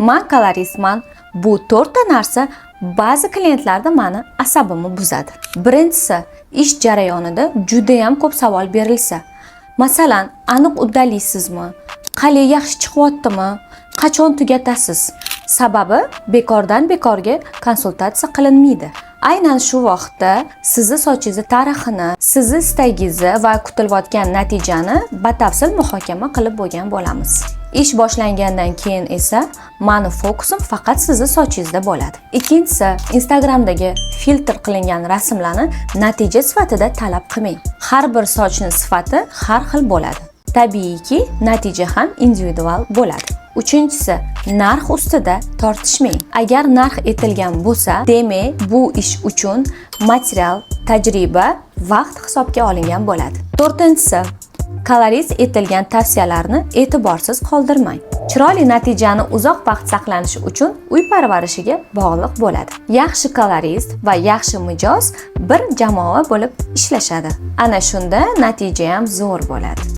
Man koloristman. Bu to'rtta narsa ba'zi klientlarda mani asabimni buzadi. Birinchisi, ish jarayonida judayam ko'p savol berilsa. Masalan, aniq uddalaysizmi? Qalay, yaxshi chiqyaptimi? Qachon tugatasiz? Sababi bekordan bekorga konsultatsiya qilinmaydi. Aynan shu vaqtda sizni sochingizni tarixini, sizni istagingizni va kutilayotgan natijani batafsil muhokama qilib bo'lgan bo'lamiz. Ish boshlangandan keyin esa mani fokusim faqat sizni sochingizda bo'ladi. Ikkinchisi, Instagramdagi filtr qilingan rasmlarni natija sifatida talab qilmang. Har bir sochni sifati har xil bo'ladi. Tabiiyki, natija ham individual bo'ladi. Uchinchisi, narx ustida tortishmang. Agar narx aytilgan bo'lsa, demak, bu ish uchun material, tajriba, vaqt hisobga olingan bo'ladi. To'rtinchisi, kolorist aytilgan tavsiyalarni e'tiborsiz qoldirmang. Chiroyli natijani uzoq vaqt saqlanishi uchun uy parvarishiga bog'liq bo'ladi. Yaxshi kolorist va yaxshi mijoz bir jamoa bo'lib ishlashadi. Ana shunda natija ham zo'r bo'ladi.